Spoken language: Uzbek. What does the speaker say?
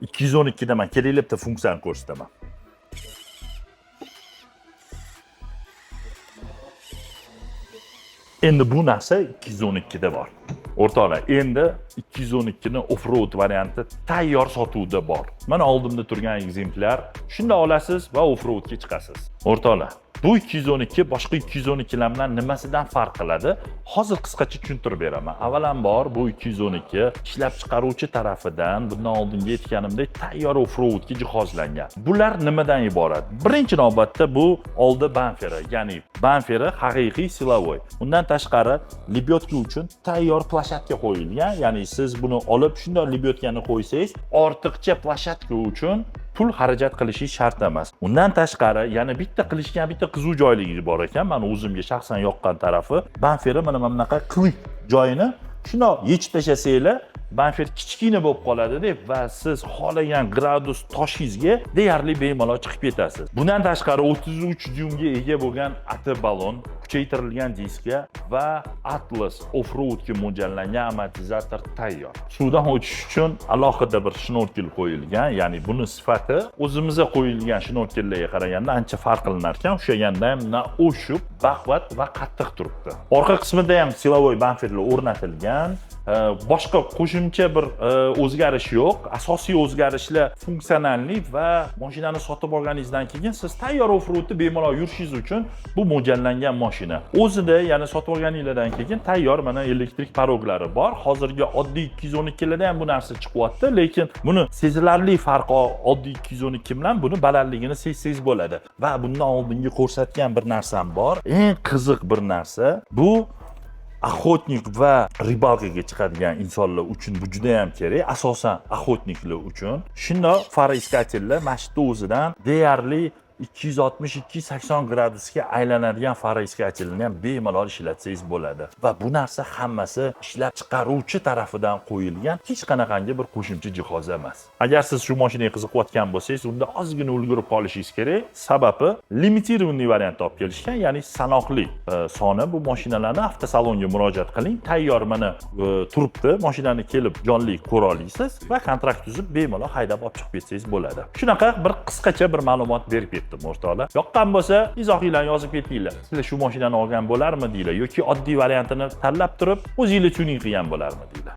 212 daman. Kelinglar, bitta funksiyani ko'rsataman. Endi bu narsa 212 da bor. O'rtoqlar, endi 212 ni off-road varianti tayyor sotuvda bor. Mana oldimda turgan ekzemplyar. Shunda olasiz va off-roadga chiqasiz. O'rtoqlar, bu 212 boshqa 212lar bilan nimasidan farq qiladi? Hozir qisqacha tushuntirib beraman. Avvalambor, bu 212 ishlab chiqaruvchi tarafidan bundan oldingi aytganimdek tayyor off-roadga jihozlangan. Bular nimadan iborat? Birinchi navbatda bu oldi bamferi, ya'ni bamferi haqiqiy силовой. Undan tashqari лебёдка uchun tayyor площадка qo'yilgan, ya'ni siz buni olib shundoq лебёдка ni qo'ysangiz, ortiqcha площадка uchun pul xarajat qilishingiz shart emas. Undan tashqari yana bitta qilishgan bitta qiziq joyligi bor ekan, mani o'zimga shaxsan yoqqan tarafi, bamferi mana bunaqa клык joyini shundoq yechib tashlasanglar, bamfer kichkina bo'lib qoladi deb va siz xohlagan gradus toshingizga deyarli bemalol chiqib ketasiz. Bundan tashqari 33 dyumga ega bo'lgan AT balon, kuchaytirilgan diska va Atlas off-roadga mo'ljallangan amortizator tayyor. Suvdan o'tish uchun alohida bir shnorkel qo'yilgan, ya'ni buni sifati o'zimizda qo'yilgan shnorkellarga qaraganda ancha farq qilinar ekan. Ushlaganda ham на ощупь baquvvat va qattiq turibdi. Orqa qismida ham силовой bamperlar o'rnatilgan. Boshqa qo'shimcha bir o'zgarish yo'q. Asosiy o'zgarishlar функциональный va mashinani sotib olganingizdan keyin siz tayyor off-roadda bemalol yurishingiz uchun bu mo'ljallangan mashina. O'zida, ya'ni sotib olganinglardan keyin tayyor mana elektrik порог lari bor. Hozirgi oddiy 212larda ham bu narsa chiqyapti, lekin buni sezilarli farqi oddiy 212 bilan buni balandligini sezsangiz bo'ladi. Va bundan oldingi ko'rsatgan bir narsam bor. Eng qiziq bir narsa bu охотник va рыбалка ga chiqadigan insonlar uchun bu juda ham kerak, asosan охотник lar uchun. Shundoq фароискатель lar mana shu yerda o'zidan deyarli 260-280 gradusga aylanadigan фароискатель ni ham bemalol ishlatsangiz bo'ladi. Va bu narsa hammasi ishlab chiqaruvchi tarafidan qo'yilgan hech qanaqangi bir qo'shimcha jihoz emas. Agar siz shu mashinaga qiziqayotgan bo'lsangiz, unda ozgina ulgurib qolishingiz kerak. Sababi лимитированный variantda olib kelishgan, ya'ni sanoqli soni bu mashinalarni. Avtosalonga murojaat qiling. Tayyor mana turibdi. Mashinani kelib jonli ko'ra olasiz va kontrakt tuzib bemalol haydab olib chiqib ketsangiz bo'ladi. Shunaqa bir qisqacha bir ma'lumot berib ketdim, o'rtoqlar. Yoqqan bo'lsa, izohinglarni yozib ketinglar. Sizlar shu mashinani olgan bo'larmidinglar yoki oddiy variantini tanlab turib, o'zinglar tuning qilgan bo'larmidinglar?